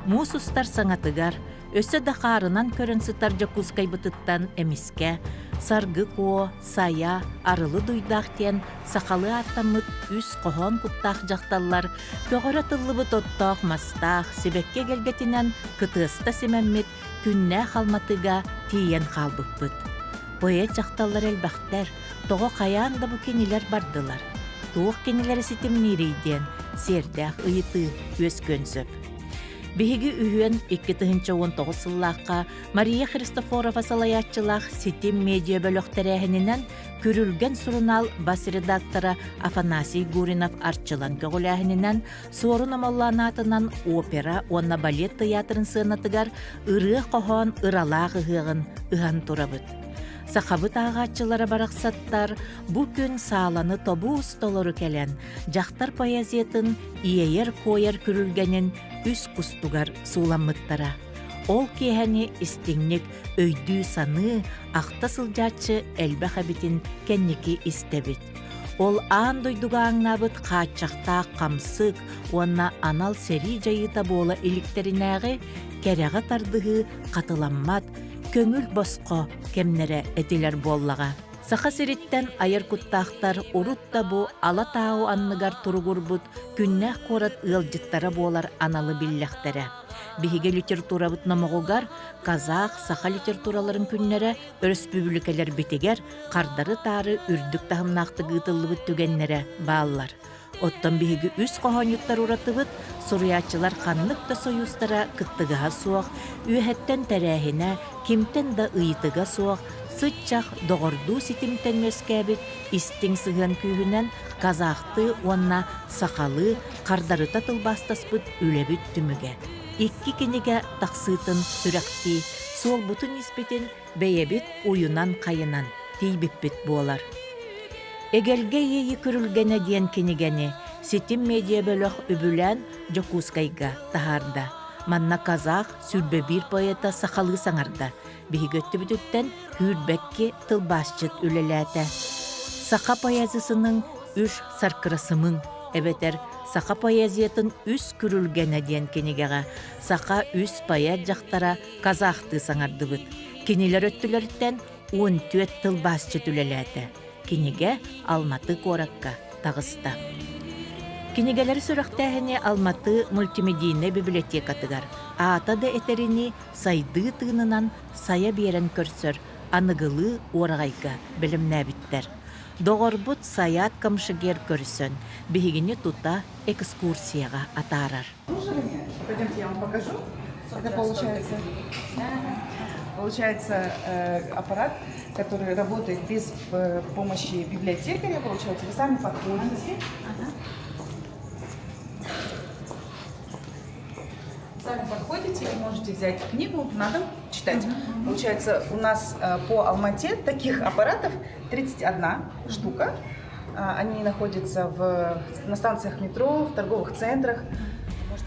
Муус устар саҥатыгар, өссө да хаарынан көрөн сытар Дьокуускайбытыттан эмискэ Саргы Куо, Сайа, Арылы Дуйдаах диэн сахалыы ааттаммыт үс хоһоон куттаах дьахталлар көҕөрө тыллыбыт оттоох-мастаах, сибэкки эгэлгэтинэн кытыаста симэммит күннээх Алматыга тиийэн хаалбыппыт. Поэт дьахталлар элбэхтэр, тоҕо хайаан да бу кинилэр бардылар? Туох кинилэри ситимниирий диэн сиэрдээх ыйытыы үөскүөн сөп. Биһиги үһүөн 2019 сыллаахха Мария Христофорова салайааччылаах Ситим медиа бөлөх тэрээһининэн Күрүлгэн сурунаал бас редактора Афанасий Гуринов арчылан көҕүлээһининэн Суорун Омоллоон аатынан опера уонна балет тыйаатырын сыанатыгар ырыа-хоһоон ыралаах ыһыаҕын ыһан турабыт. Сахабыт ааҕааччылара барахсаттар бу күн сааланы тобуус толору кэлэн, дьахтар поэзиятын иэйэр-куойар күрүлгэнин үс кустугар сууламмыттара. Ол киэһэни истиҥник өйдүү-саныы, ахта сылдьааччы элбэх эбитин кэнники истэбит. Ол аан дойдуга ааҥнаабыт хааччахтаах хамсык уонна анал сэрии дьайыыта буола иликтэринээҕи кэрэҕэ тардыһыы хатыламмат, көҥүл босхо кэмнэрэ этилэр буоллаҕа. Саха сириттэн айар куттаахтар урут да бу Ала-Тау анныгар туругурбут күннээх куорат ыалдьыттара буолар аналы биллэхтэрэ. Биһиги литературабыт номоҕугар казах, саха литератураларын күннэрэ өрөспүүбүлүкэлэрбитигэр хардары-таары үрдүк таһымнаахтык ыытыллыбыт түгэннэрэ бааллар. Оттон биһиги үс хоһоонньуттар уратыбыт, суруйааччылар ханнык да сойуустара кыттыгаһа суох, үөһэттэн тэрээһинэ, кимтэн да ыйытыга суох, сыччах доҕордуу ситимтэн үөскээбит истиҥ сыһыан күүһүнэн казахтыы уонна сахалыы хардарыта тылбаастаспыт үлэбит түмүгэ. Икки кинигэ тахсыытын сүрэхтии, суолбутун-ииспитин бэйэбит уйунан-хайынан тиийбиппит буолар. Эгэлгэ иэйи күрүлгэнэ диэн кинигэни Ситим медиа-бөлөх үбүлээн Дьокуускайга таһаарда. Манна казах 21 поэта сахалыы саҥарда. Биһиги өттүбүтүттэн Хүүрбэкки тылбаасчыт үлэлээтэ. Саха поэзиясының үш саркырасымын эбэтэр Саха поэзиятын үс күрүлгэнэ диэн кинигэҕэ саха үс поэт дьахтара казахтыы саҥардыбыт. Кинилэр өттүлэриттэн 14 тылбаасчыт үлэлээтэ. Кинигэ Алматы куоракка таҕыста. Кинигэлэри сүрэхтээһини Алматы мультимедийнай библиотекатыгар аата да этэринии сайдыы тыынынан сайа биэрэн көрсөр аныгылыы уораҕайга бэлэмнээбиттэр. Доҕорбут Саят Камшыгер көрсөн, биһигини тута экскурсияҕа атаарар. Пойдемте, я вам покажу. Это получается, получается э, аппарат, который работает без э, помощи библиотекаря. Получается, вы сами подходите. Ага. Сами подходите и можете взять книгу на дом, читать. Mm-hmm. Получается, у нас э, по Алмате таких аппаратов 31 штука. Они находятся в, на станциях метро, в торговых центрах.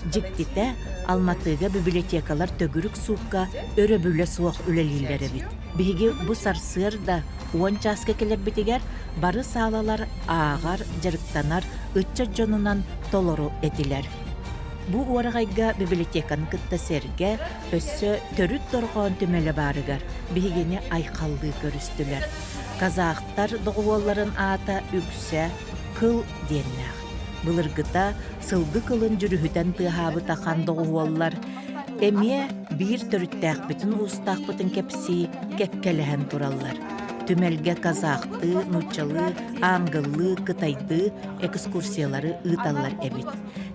Дьиктитэ, Алматыга библиотекалар төгүрүк суукка өрөбүлэ суох үлэлииллэр эбит. Биһиги бу сарсыарда уон чааска кэлэрбитигэр бары саалалар ааҕар, дьарыктанар ыччат дьонунан толору этилэр. Бу уораҕайга библиотеканы кытта сэргэ өссө төрүт дорҕоон түмэлэ баарыгар биһигини айхаллыы көрүстүлэр. Казахтар доҕуһуолларын аата үксэ кыл диэннээх. Былыргыта сылгы кылын дьүрүһүтэн тыаһаабыт ахан доҕуһуоллар эмиэ биир төрүттээхпитин-уустаахпытын кэпсии кэккэлэһэн тураллар. Түмэлгэ казахтыы, нууччалыы, аангыллыы, кытайдыы экскурсиялары ыыталлар эбит.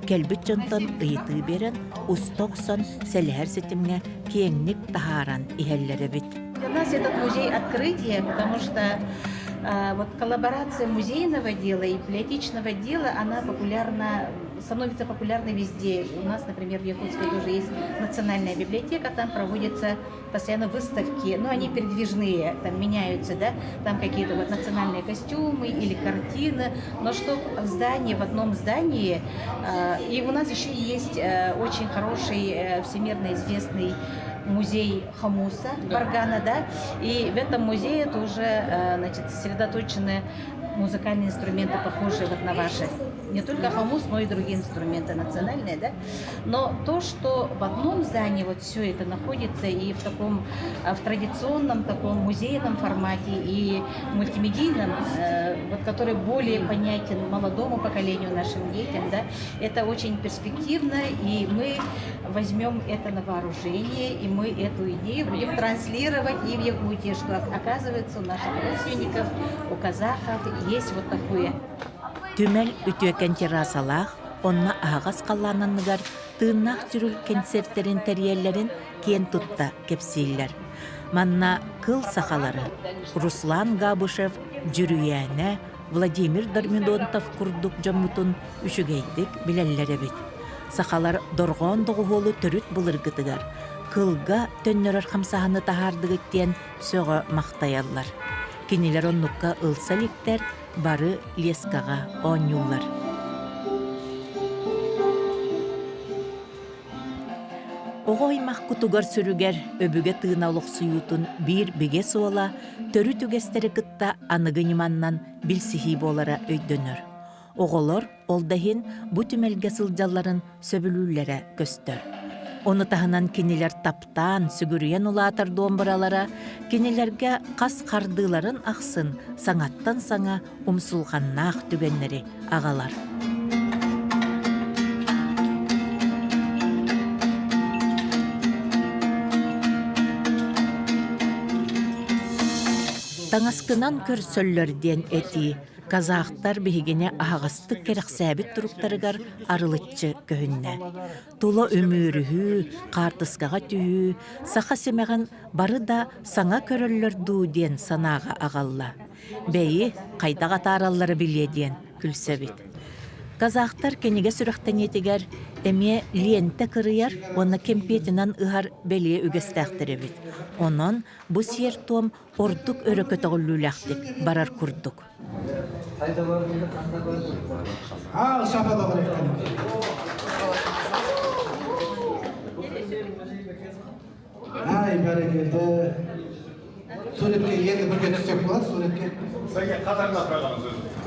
Кэлбит дьонтон ыйытыы биэрэн, уста охсон сэлэһэр ситимҥэ киэҥник таһааран иһэллэр эбит. Для нас этот музей открытие, потому что вот коллаборация музейного дела и библиотечного дела, она популярна, становится популярной везде. У нас, например, в Якутске тоже есть национальная библиотека, там проводятся постоянно выставки, но они передвижные, там меняются, да, там какие-то вот национальные костюмы или картины, но что в здании, в одном здании, и у нас еще есть очень хороший, всемирно известный музей Хомуса Варгана, да, и в этом музее тоже, значит, сосредоточены музыкальные инструменты, похожие вот на ваши. не только хомус, но и другие инструменты национальные, да. Но то, что в одном здании вот все это находится и в таком, в традиционном таком музейном формате, и мультимедийном, вот, который более понятен молодому поколению, нашим детям, да, это очень перспективно, и мы возьмем это на вооружение, и мы эту идею будем транслировать и в Якутии, что оказывается у наших родственников, у казахов есть вот такое. Түмэл үтүөкэн террасалаах, онно аһаҕас халлаан анныгар тыыннаах дьүрүл кэнсиэртэрин тэрийэллэрин киэн тутта кэпсииллэр. Манна кыл сахалары Руслан Габышев, Дьүрүйээнэ, Владимир Дормидонтов курдук дьоммутун үчүгэйдик билэллэр эбит. Сахалар дорҕоон доҕуһуолу төрүт былыргытыгар кылга төннөрөр хамсааһыны таһаардыгыт диэн сөҕө махтайаллар. Кинилэр оннукка ылса иликтэр, бары лескаҕа оонньууллар. Оҕо аймах кутугар-сүрүгэр өбүгэ тыына олохсуйуутун биир бигэ суола төрүт үгэстэри кытта аныгы ньыманнан билсиһии буолара өйдөнөр. Оҕолор ол да иһин бу түмэлгэ сылдьалларын сөбүлүүллэрэ көстөр. Ону таһынан кинилэр таптаан, сүгүрүйэн улаатар домбуралара кинилэргэ хас хардыыларын ахсын саҥаттан саҥа умсулҕаннаах түгэннэри аҕалар. Таҥаскынан көрсөллөр диэн этии казахтар биһигини аһаҕастык кэрэхсээбит туруктарыгар арылыччы көһүннэ. Тула үмүүрүһүү, хаартыскаҕа түһүү, саха симэҕин бары да саҥа көрөллөр дуу диэн санааҕа аҕалла. Бэйи, хайдах атаараллара билиэ диэн күлсэбит. Казахтар кинигэ сүрэхтэниитигэр эмиэ лиэнтэ кырыйар уонна кэмпиэтинэн ыһар бэлиэ үгэстээхтэр эбит. Онон бу сиэр-туом ордук өрө көтөҕүллүүлээхтик барар курдук. Ай, бәрекелді. Суретке енді бірге түссек болады, суретке. Сәке қатарына тұрғаныңыз өзі.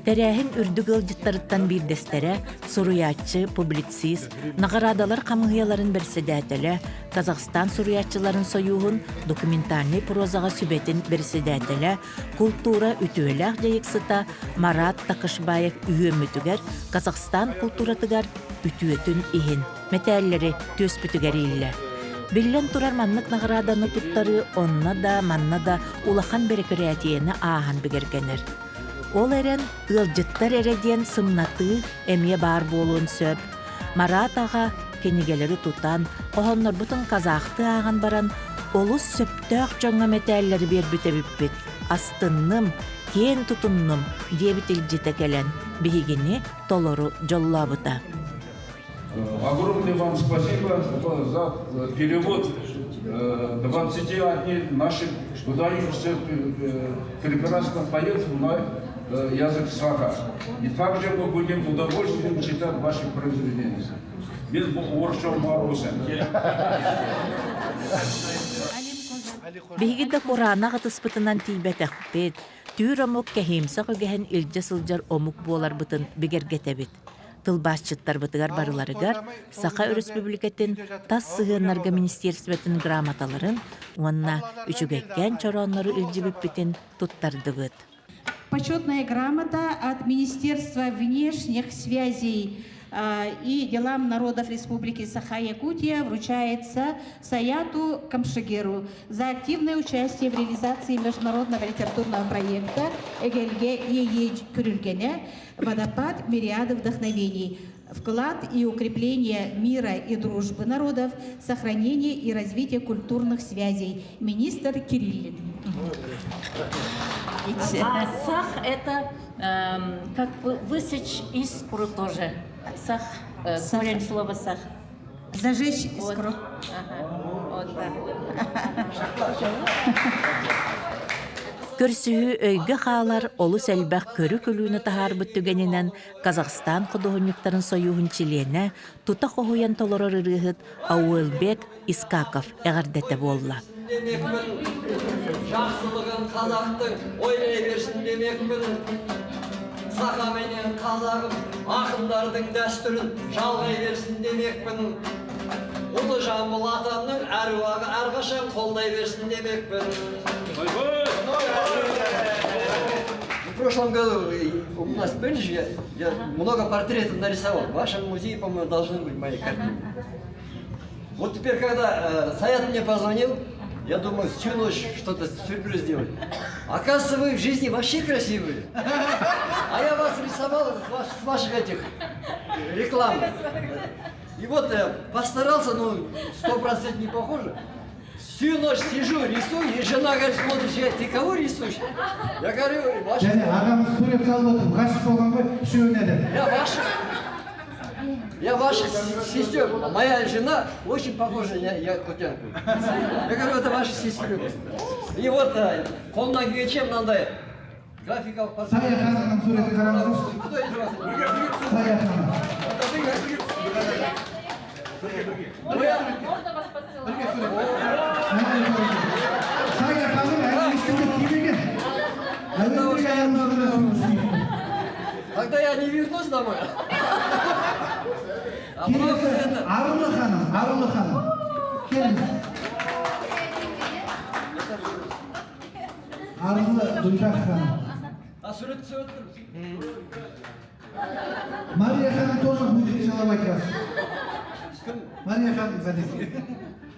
Тэрээһин үрдүк ыалдьыттарыттан биирдэстэрэ суруйааччы, публицист, наҕараадалар хамыыһыйаларын бэрэссэдээтэлэ, Казахстан суруйааччыларын сойууһун документальнай прозаҕа сүбэтин бэрэссэдээтэлэ, култуура үтүөлээх дьайыксыта Марат Такышбаев үһүөммүтүгэр Казахстан култууратыгар үтүөтүн иһин мэтээллэри түөспүтүгэр ииллэ. Биллэн турар маннык наҕарааданы туттарыы онно да, манна да улахан бэрэкирээтийэни ааһан бигэргэнэр. Ол эрэн ыалдьыттар эрэ диэн сымнатыы эмиэ баар буолуон сөп. Марат аҕа кинигэлэри тутан, хоһооннорбутун казахтыы ааҕан баран, олус сөптөөх дьоҥҥо мэтээллэри биэрбит эбиппит, астынным, киэн тутуннум диэбит илдьитэ кэлэн, биһигини толору дьоллообута. Огромное вам спасибо за перевод 21 наших выдающихся прекрасных поэтов на язык саха. И также мы будем с удовольствием читать ваши произведения. Без Биһиги да кураанах ытыспытынан тиийбэтэхпит, түүр омук кэһиимсэх үгэһин илдьэ сылдьар омук буоларбытын бигэргэтэбит. Тылбаасчыттарбытыгар барыларыгар Саха Өрөспүүбүлүкэтин тас сыһыаннарга министиэристибэтин грамоталарын уонна үчүгэйкээн чорооннору илдьибиппитин туттардыбыт. Почетная грамота от Министерства внешних связей и делам народов Республики Саха-Якутия вручается Саяту Камшыгеру за активное участие в реализации международного литературного проекта «Эгэлгэ Иэйии күрүлгэнэ. Водопад мириады вдохновений» вклад и укрепление мира и дружбы народов, сохранение и развитие культурных связей. Министр Кириллин. А сах это э, как бы высечь искру тоже. Сах, э, корень слова сах. Зажечь искру. Вот. Ага. Вот, да. Көрсүһүү өйгө хаалар олус элбэх көрү-күлүүнү таһаарбыт түгэнинэн Казахстан худуоһунньуктарын сойууһун чилиэнэ, тута хоһуйан толорор ырыаһыт Ауэлбек Искаков эҕэрдэтэ буолла. Жақсылығын қазақтың ойлай берсін демекпін. Саха менен қазағым ақындардың дәстүрін жалғай берсін демекпін. Ұлы Жамбыл атамның әруағы әрқашан қолдай берсін демекпін. В прошлом году у нас были же, я много портретов нарисовал. В вашем музее, по-моему, должны быть мои картины. Вот теперь, когда Саят мне позвонил, я думаю, всю ночь что-то сюрприз сделать. Оказывается, вы в жизни вообще красивые. А я вас рисовал с ваших этих реклам. И вот постарался, ну, 100% не похоже. Всю ночь сижу, рисую, и жена говорит, смотрит, ты кого рисуешь? Я говорю, ваши... Және ағамыз сурет салып отыр, ғашық болған ғой үшеуіне де. Я ваша сестер, моя жена очень похожа на якутянку. Я говорю, это ваша сестра. И вот қолынан келгенше мынандай графикалық портрет. Сая ханымның суретін қараңыздаршы. Кто из вас? Сая ханым. Это вы? Ну, я- Бірге сурет. Сая ханым әлі ешкімге тимеген. Әуелгі аяғының суретін. Тогда я не вернусь домой. А мынау Келесі это... Арылы ханым, Арылы ханым. Келіңіз. Арылы Дуйдақ ханым. А сурет түсіп отырмыз. Мария ханым тоже будет целовать вас. Мария ханым, садитесь.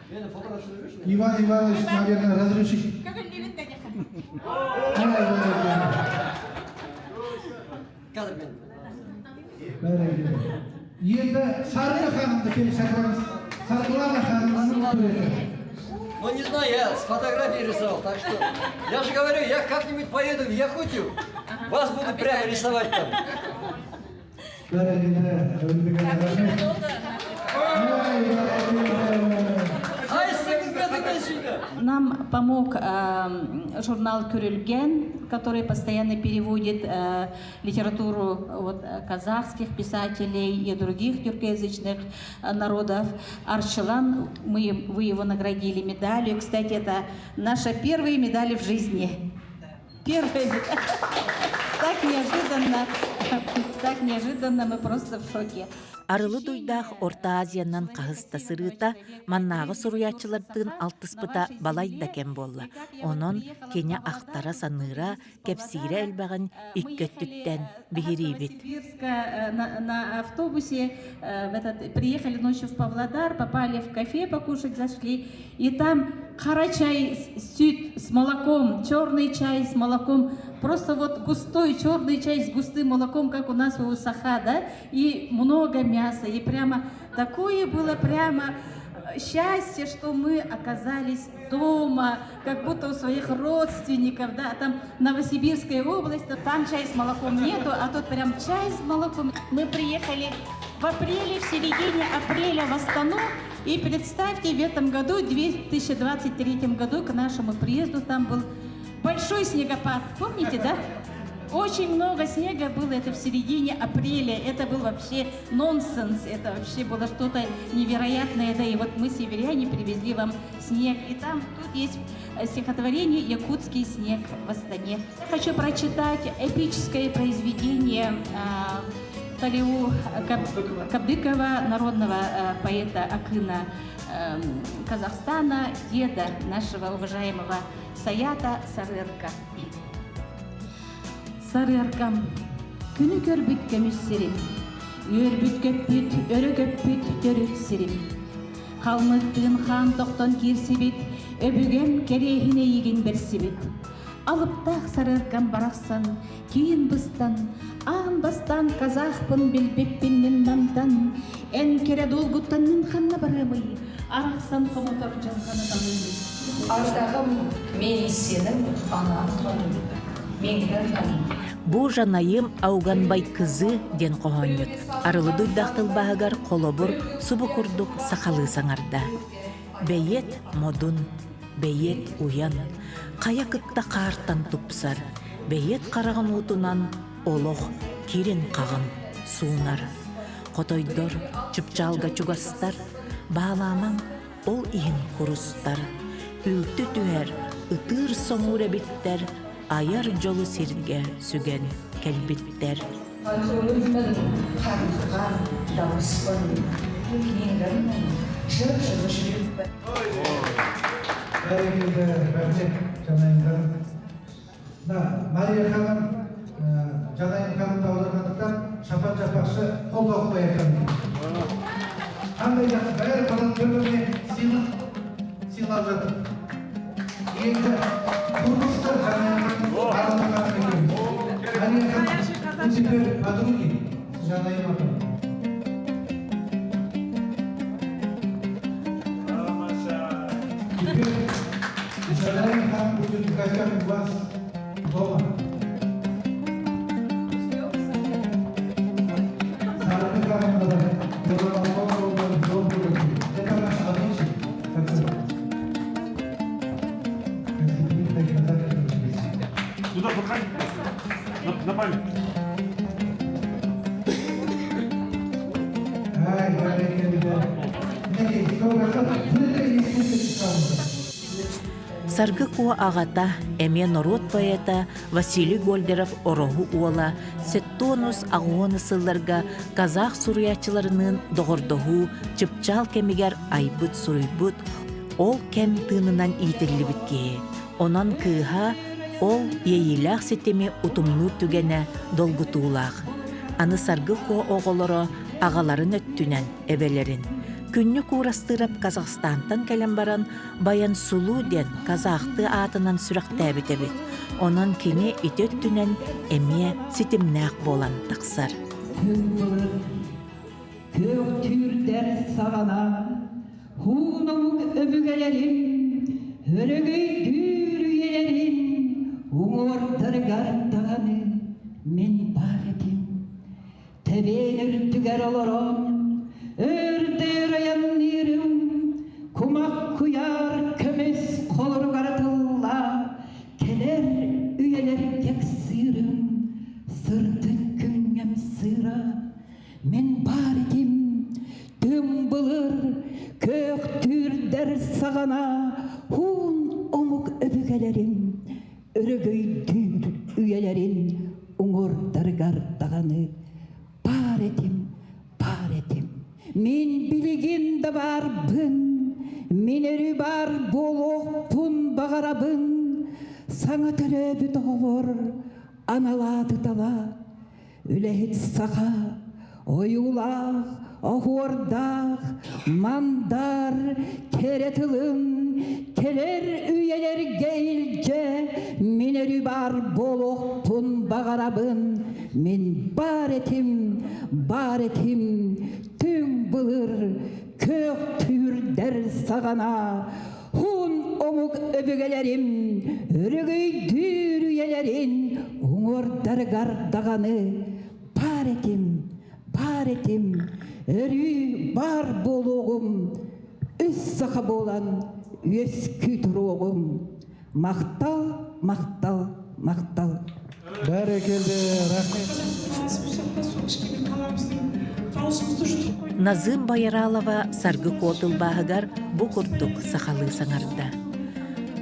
Мені фотоға түсіре берші. Иван Иванович, наверное, разрешит. Ай, бәрекелді. Қазір мен. Бәрекелді. Енді Саргы ханымды келіп шақырамыз. Саргылана ханымның суреті. Ну не знаю, я с фотографией рисовал, так что... Я же говорю, я как-нибудь поеду в Якутию, вас буду прямо рисовать там. Бәрекелді. Әуелбек аға, рахмет. Ай, бәрекелді. Қайсыңыз бетіңнен сүйді? Нам помог журнал Күрілген, который постоянно переводит литературу вот, казахских писателей и других тюркоязычных народов. Арчылан, вы его наградили медалью. Кстати, это наша первая медаль в жизни. Первая медаль. Так неожиданно, так неожиданно, мы просто в шоке. Арылы Дуйдаах Орто Азиянан хаһыс да сырыыта, маннааҕы суруйааччылардыын алтыспыта балай да кэм буолла. Онон кини ахтара саныыра, кэпсиирэ элбэҕин икки өттүттэн биһириибит. Новосибирска на автобусе в этот, приехали ночью в Павлодар, попали в кафе покушать, зашли, и там қара чай, сүт с молоком, черный чай с молоком, просто вот густой черный чай с густым молоком, как у нас у Саха, да, и много мяса, и прямо такое было прямо счастье, что мы оказались дома, как будто у своих родственников, да, там Новосибирская область, там чай с молоком нету, а тут прям чай с молоком. Мы приехали в апреле, в середине апреля в Астану, и представьте, в этом году, в 2023 году, к нашему приезду там был большой снегопад, помните, да? Очень много снега было, это в середине апреля, это был вообще нонсенс, это вообще было что-то невероятное, да, и вот мы, северяне, привезли вам снег, и там тут есть стихотворение «Якутский снег в Астане». Хочу прочитать эпическое произведение Толеу Кабдыкова, народного поэта Акына Казахстана, деда нашего уважаемого Саята Сарыарка. Сарыаркам, күнү көрбүт көмүс сирим, үөрбүт көппүт, өрө көппүт төрүт сирим. Калмыктыын хаан тохтон киирсибит, өбүгэм кэриэһин эйигин бэрсибит. Алыптаах Сарыаркам барахсан, киин быстан, аан бастаан казахпын билбиппин мин мантан, эн кэрэ дуулгуттан мин ханна барыамый, арахсан хомотор дьылҕаны талыамый. Ардағым мен сенің анаммын, Меңлі ханым. Бу Жанайым Ауганбай кызы диэн хоһоонньут. Арылы Дуйдаах тылбааһыгар холобур субу курдук сахалыы саҥарда. Бэйиэт модун, бэйиэт уйан, хайа кытта хаартан тупсар, бэйиэт хараҕын уутунан олох кирин-хаҕын суунар. Хотойдор, чыпчаалга чугастар, баалаамаҥ ол иһин курустар, үлтү түһэр. ытыыр соҥуур эбиттэр, айар дьолу сиргэ сүгэн кэлбиттэр. Көңүлмүн харылҕан дауыспын киҥгэрмин жып-жылы жүрекпін. Бәрекелді, рахмет, Жанайым Мына Мария ханым, Жанайым ханымды аударғандықтан Шапан Жапақшы қол соғып қояйық. Қандай жақсы, бәрі баланы бір біріне сыйлық сыйлап жатыр. Енді тұрмысты Жанайым ханым, Аралды ханым екеуміз. Мария ханым, вы теперь подруги с Жанайым апай. Теперь Жанайым ханым будет в гостях у вас дома. Саргы ханымға да добрый. Это наш обычай такой. Гостеприимные казахи научились. Сюда подходи. На, на память. Ай, бәрекелді. Мінекей, көп рахмет. Суретке есіңізге түсіп Саргы Куо аҕата, эмиэ норуот поэта Василий Гольдеров Ороһу уола сэттэ аҕыс сылларга казах суруйааччыларыныын доҕордоһуу чыпчаал кэмигэр айбыт-суруйбут, ол кэм тыынынан иитиллибит киһи. Онон кыыһа ол иэйиилээх ситими утумнуур түгэнэ долгутуулаах. Аны Саргы Куо оҕолоро аҕаларын өттүнэн эбэлэрин Күннүк Уурастыырап Казахстантан кэлэн баран Баян Сулуу диэн казахтыы аатынан сүрэхтээбит эбит. Онон кини ити өттүнэн эмиэ ситимнээх буолан тахсар. Күн былыр күөх түүрдэр саҕана хуун омук өбүгэлэрин өрөгөйдүүр үйэлэрин уҥуордарыгар даҕаны мин баар этим. Тэбиэн үрдүгэр олорон өрдөр айанныырым, кумах куйаар көмүс холоругар атылла кэлэр үйэлэргэ ыксыырым, сырдык күҥҥэм сыыра мин баар этим, түҥ былыр күөх түүрдэр саҕана хуун омук өбүгэлэрин өрөгөйдүүр үйэлэрин уҥуордарыгар даҕаны баар этим, баар этим. Мин билигин да баарбын, мин өрүү баар буолуохпун баҕарабын. Саҥа төрөөбүт оҕобор аналааты тала, Үлэһит саха ойуулаах, оһуордаах, мандар кэрэ тылым кэлэр үйэлэргэ илдьэ мин өрүү баар буолуохпун баҕарабын мин баар этим баар этим түҥ былыр күөх түүрдэр саҕана Хуун омук өбүгэлэрим өрөгөйдүүр үйэлэрин уҥуордарыгар даҕаны баар этим, баар этим, өрүү баар буолуоҕум, үс саха буолан үөскүү туруоҕум. Махтал, махтал, махтал. Бәрекелді, рахмет. Назым Байралова Саргы Куо тылбааһыгар бу курдук сахалыы саҥарда.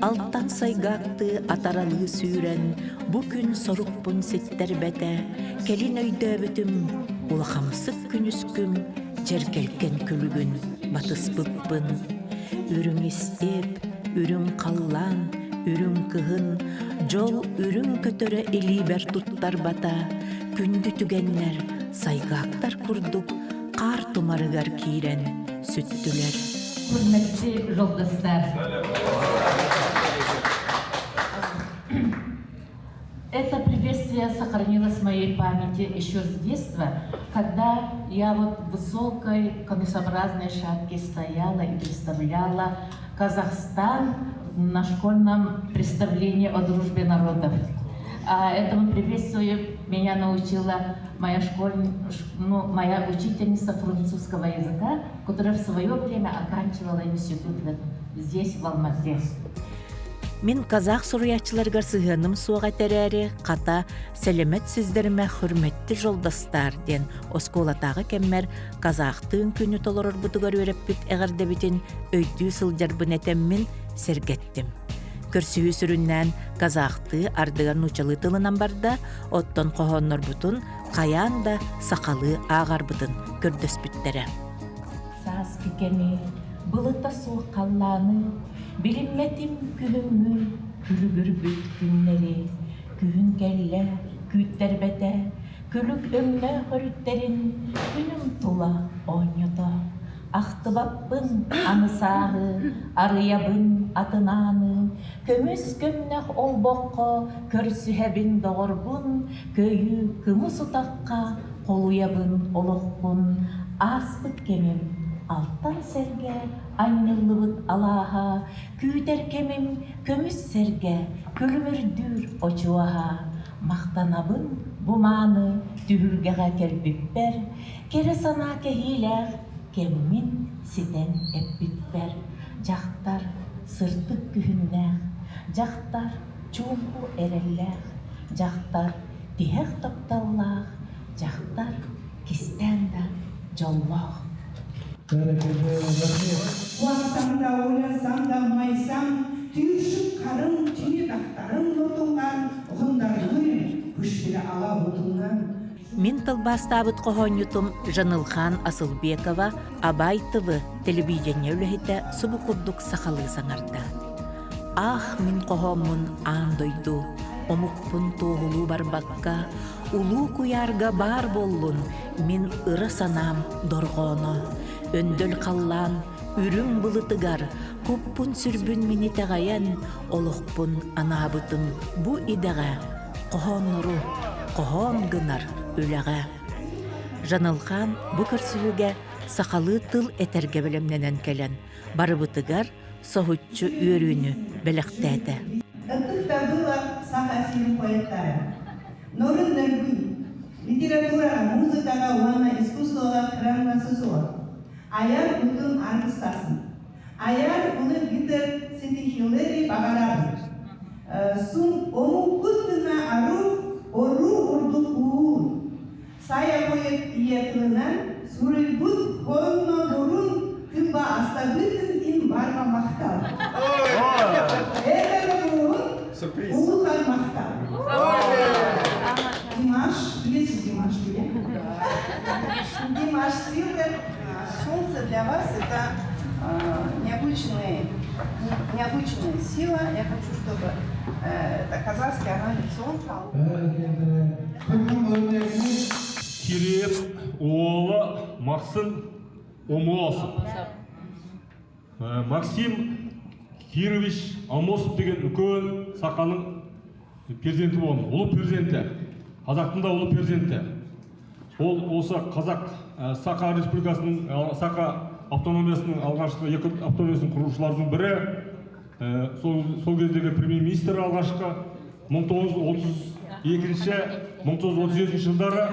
Алтан сайгаактыы атаралыы сүүрэн, бу күн сорукпун ситтэрбэтэ, кэлин өйдөөбүтүм, улахамсык күнүскүм дьэргэлгэн күлүгүн батыспыппын. Үрүҥ истиэп, үрүҥ халлаан, үрүҥ кыһын, дьол үрүҥ көтөрө илиибэр туттарбата, күндү түгэннэр сайгаактар курдук хаар тумарыгар киирэн сүттүлэр. Құрметті жолдастар! Это приветствие сохранилось в моей памяти еще с детства, когда я вот в высокой конусообразной шапке стояла и представляла Казахстан на школьном представлении о дружбе народов. А этому приветствию меня научила моя, школь, ну, моя учительница французского языка, которая в свое время оканчивала институт здесь, в Алмате. Мин казах суруйааччыларыгар сыһыаным суох этэ эрээри, хата, сәлеметсиздер ме хөрмэтти жолдастар диэн оскуолатааҕы кэммэр казахтыын күнү толорорбутугар үөрэппит эҕэрдэбитин өйдүү сылдьарбын этэммин сэргэттим. Көрсүһүү сүрүннээн казахтыы ардыгар нууччалыы тылынан барда, оттон хоһооннорбутун хайаан да сахалыы ааҕарбытын көрдөспүттэрэ. Сааскы кэми былыта суох халлааны билиммэтим күһүҥҥү күлүгүрбүт күннэри күһүн кэллэ күүттэрбэтэ күлүк өҥнөөх өрүттэрин күнүм тула оонньото Ахтыбаппын аны сааһы, арыйабын атын ааны, Көмүс көмнөх олбоххо көрсүһэбин доҕорбун, Көйүү кымыс утахха холуйабын олохпун, Ааспыт кэмим алтан сэргэ анньыллыбыт алааһа, Күүтэр кэмим көмүс сэргэ күлүмүрдүүр очуоһа, Махтанабын бу мааны түһүлгэҕэ кэлбиппэр, Кэрэ санаа кэһиилээх кэммин ситэн эппиппэр, дьахтар сырдык күһүннээх, дьахтар чуумпу эрэллээх, дьахтар тиһэх тапталлаах, дьахтар кистээн да дьоллоох. Куансам да ойлансам да майсам, түйіршік қарын түйе дақтарын нұртынған ғұндардың көшпелі ала отыннан. Мин тылбаастаабыт хоһоонньутум Жанылхан Асылбекова Абай ТВ телевидение үлэһитэ субу курдук сахалыы саҥарда. Аах мин хоһооммун аан дойду, омукпун туоһулуу барбакка, улуу куйаарга баар буоллун мин ыра санаам дорҕооно. Өндөл халлаан үрүҥ былытыгар куппун-сүрбүн мин итэҕэйэн, олохпун анаабытым бу идэҕэ хоһооннору хоһоон гынар үлэҕэ. Жанылхан бу көрсүһүүгэ сахалыы тыл этэргэ бэлэмнэнэн кэлэн, барыбытыгар соһуччу үөрүүнү бэлэхтээтэ. Ытыктабыла Саха сирин поэттара. Норун Нөргүй литератураҕа, музыкаҕа уонна искусствоҕа кырамнасы суох. Айар утум аргыстасын. Айар улы битэр ситиһиилэри баҕарабын. Сун омукпут гына ару, ору урдук уун. Сайа поэт ийэ тылынан суруйбут хоннодорун тылба астабытын ин барҕа махтал. Это буун улухан махтал. Димаш, билесиз Димаш деген? Димаш Силвер, солнце для вас это необычный, необычная сила. Я хочу, чтобы это казахский анализ солнца. Кириэп уола Махсын Омуосов. Максим Кирович Амосов деген үлкен сақаның перзенті болған, ұлы перзенті. Қазақтың да ұлы перзенті. Ол осы Қазақ Саха Республикасының, Саха автономиясының алғашқы екі автономиясын құрушылардың бірі, сол кездегі премьер-министр алғашқы 1932-1937 жылдары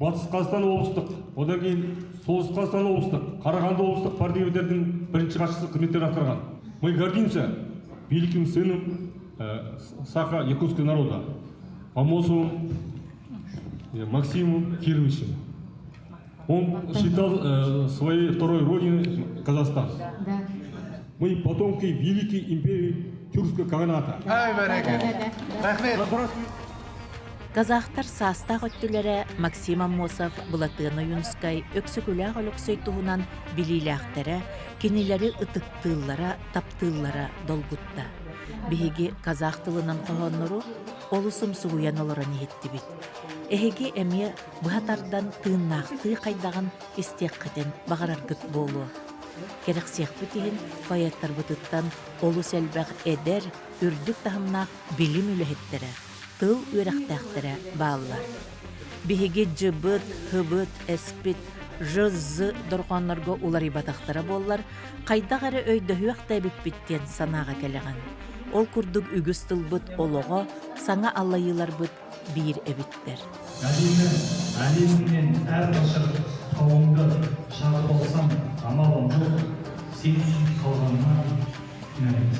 Батыс Қазақстан облыстық, одан кейін Солтүстік Қазақстан облыстық, Қарағанды облыстық партия комитетінің бірінші хатшысы қызметтерін атқарған. Мы гордимся великим сыном Саха якутского народа Амосовым Максимом Кировичем. Он считал своей второй родиной Казахстан. Да. Мы потомки великой империи Тюркского Каганата. Ай, бәрекелді. Рахмет. Казахтар саастаах өттүлэрэ Максим Аммосов, Былатыан Ойуунускай, Өксөкүлээх Өлөксөй туһунан билиилээхтэрэ, кинилэри ытыктыыллара, таптыыллара долгутта. Биһиги казах тылынан хоһооннору олус умсугуйан олорон иһиттибит. Эһиги эмиэ быһа тардан тыыннаахтыы хайдаҕын истиэххитин баҕараргыт буолуо. Кэрэхсиэхпит иһин поэттарбытыттан олус элбэх эдэр, үрдүк таһымнаах билим үлэһиттэрэ, тыл үөрэхтээхтэрэ бааллар. Биһиги дьыбыт, һыбыт, эспит, ж-з дорҕооннорго уларыйбатахтара буоллар, хайдах эрэ өйдөһүөх да эбиппит диэн санааҕа кэлэҕин. Ол курдук үгүс тылбыт олоҕо, саҥа аллайыыларбыт биир эбиттэр. Әлемі, әлеміңнен әр қашық тауыңды шағып алсам, амалым жоқ, сені сүйіп қалғаныма кінәлімін.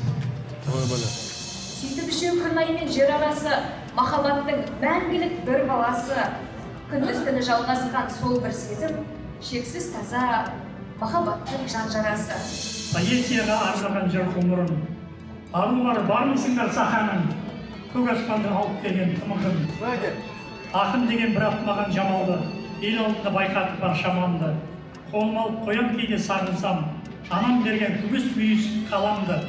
Сөйтіп үшеу күн ай мен жер арасы, махаббаттың мәңгілік бір баласы. Күндіз түні жалғасқан сол бір сезім, шексіз таза махаббаттың жан жарасы. Поэзияға арнаған жыр ғұмырын. Арулар бармысыңдар саханың көк аспанды алып келген тымығын. Ақын деген бірақ маған Жамалды, ел алдында байқатып бар шамамды. Қолыма алып қоям кейде сағынсам, анам берген күміс мүйіз қаламды.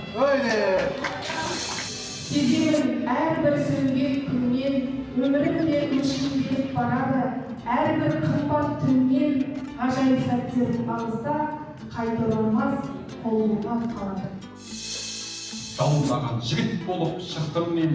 Сеземін әрбір сөнген күннен, өмірім де өшкінденіп барады, әрбір қымбат түннен, ғажайып сәттерім алыста, қайта оралмас, қол бұлғап қалады. Жалындаған жігіт болып шықтым мен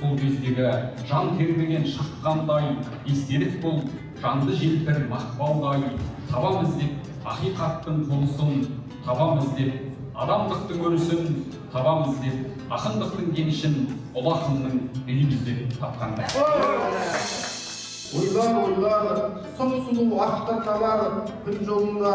сол кездегі жан тербеген шыққандай естелік бұл жанды желпір мақпалдай табам іздеп ақиқаттың қонысын табам іздеп адамдықтың өрісін табам іздеп ақындықтың кенішін ұлы ақынның үйін іздеп тапқандай. Ойлар, ойлар, сұп сұлу ақ тырналар, күн жолында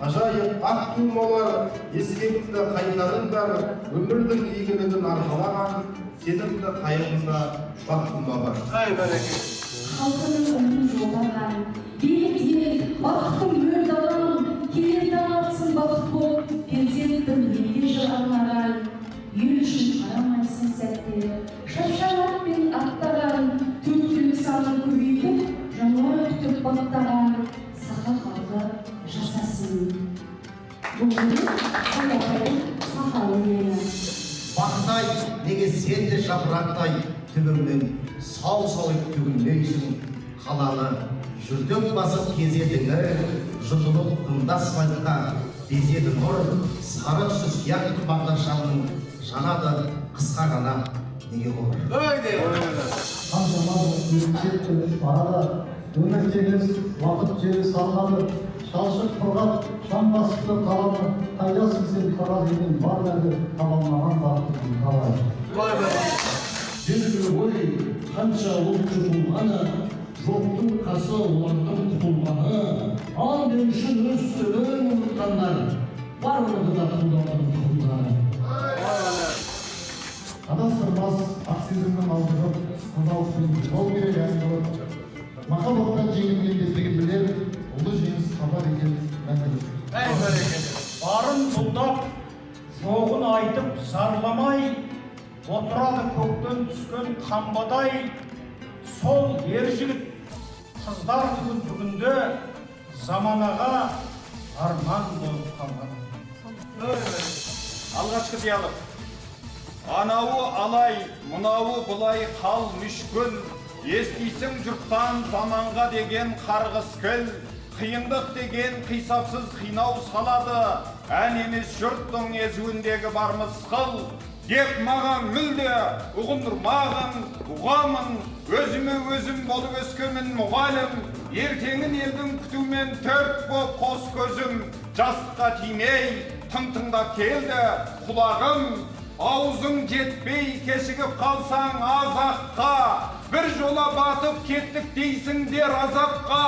ғажайып ақ туымалар, ескегімді қайтарыңдар, өмірдің игілігін арқалаған сенімді қайығымда бақ тұма бар. Ай, бәрекелді. Халқының үмін жолдаған, биліктен бақытың мөр далам, келер таң атсын бақыт болып, перзентім елге жыр арнаған, ел үшін қарамай сын сәтте, шапшаң атпен аттаған, төрт түлік санын көбейтіп, жануар күтіп баптаған, саха халқы жасасын. Бұл өлең Саят саха өлеңі. Бақыт-ай, неге сен де жапырақтай төбеңнен сау-сау етіп төгілмейсің? Қаланы жүрдек басып кезеді жұтылып тынды асфальтқа безеді нұр, сары түсі сияқты бағдаршамның жанады қысқа ғана неге ғұмыр? Қаншама өтіп барады, өмір теңіз, уақыт желі сарқады, шалшық құрғап, шам басыпты қаланы, қайдасың сен қағаз емен бар мәді, таба алмаған бақытын талай. Белгілі ғой, қанша ұлт жұтылғаны, жоқтың қасы олардың құтылғаны, ал деу үшін өз түбін ұмытқандар, барлығы да құлдардың тұқымдары. Адастырмас ақ сезімнің алдығып, тазалықпен жол керек ән қылып, махаббаттан жеңілген кездегі білер, ұлы жеңіс табар екен мәңгілік. Әй, бәрекелді. Барын бұлдап, жоғын айтып зарламай, отырады көктен түскен қамбадай, сол ер жігіт қыздар бүгін бүгінде заманаға арман болып қалған. Алғашқы диалог. Анауы алай, мынауы былай қал мүшкіл, естисің жұрттан заманға деген қарғыс кіл, қиындық деген қисапсыз қинау салады, ән емес жұрттың езуіндегі бар мысқыл, деп маған мүлде ұғындырмағын, ұғамын, өзіме өзім болып өскенмін мұғалім, ертеңін елдің күтумен төрт боп қос көзім, жастыққа тимей, тың тыңдап келді құлағым, аузың жетпей кешігіп қалсаң азаққа, бір жола батып кеттік дейсіңдер азапқа,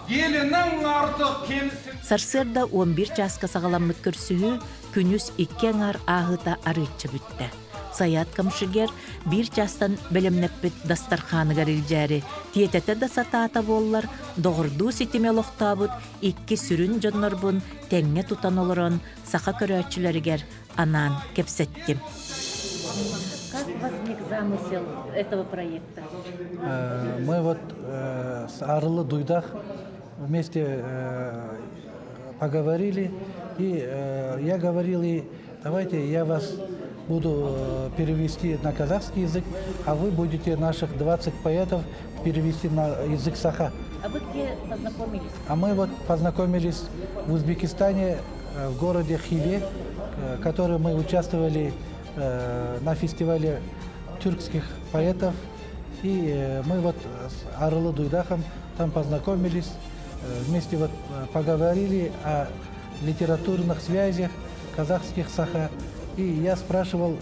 елінің артық кемісі. Сарсыарда 11 чааска саҕаламмыт көрсүһүү күнүс икки аҥаар ааһыыта арыычча бүттэ. Саят Камшыгер биир чаастан бэлэмнэппит дастархааныгар илдьээри тиэтэтэ да сатаата буоллар, доҕордуу ситими олохтообут икки сүрүн дьоннорбун тэҥҥэ тутан олорон саха көрөөччүлэригэр анаан кэпсэттим. Как возник замысел этого проекта? Мы вот с Арылы Дуйдах вместе поговорили, и я говорил ей, давайте я вас буду перевести на казахский язык, а вы будете наших 20 поэтов перевести на язык саха. А вы где познакомились? А мы вот познакомились в Узбекистане, в городе Хиве, который мы участвовали на фестивале тюркских поэтов. И мы вот с Арылы Дуйдахом там познакомились, вместе вот поговорили о литературных связях казахских саха. И я спрашивал,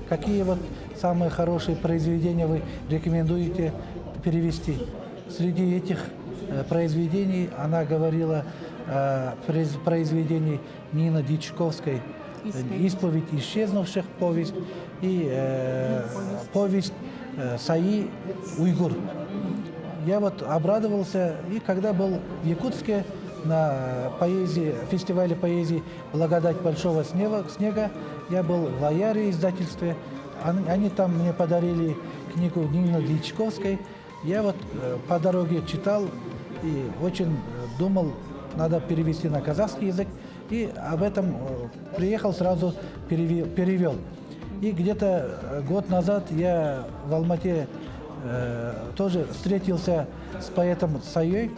какие вот самые хорошие произведения вы рекомендуете перевести. Среди этих произведений она говорила о произведении Нины Дьячковской «Исповедь исчезнувших» повесть и повесть Саи «Уйгур». Я вот обрадовался, и когда был в Якутске на поэзии, фестивале поэзии «Благодать большого снега», я был в Аяре издательстве. Они там мне подарили книгу Нины Дьячковской. Я вот по дороге читал и очень думал, надо перевести на казахский язык. И об этом приехал, сразу перевел. И где-то год назад я в Алмате тоже встретился с поэтом Саей.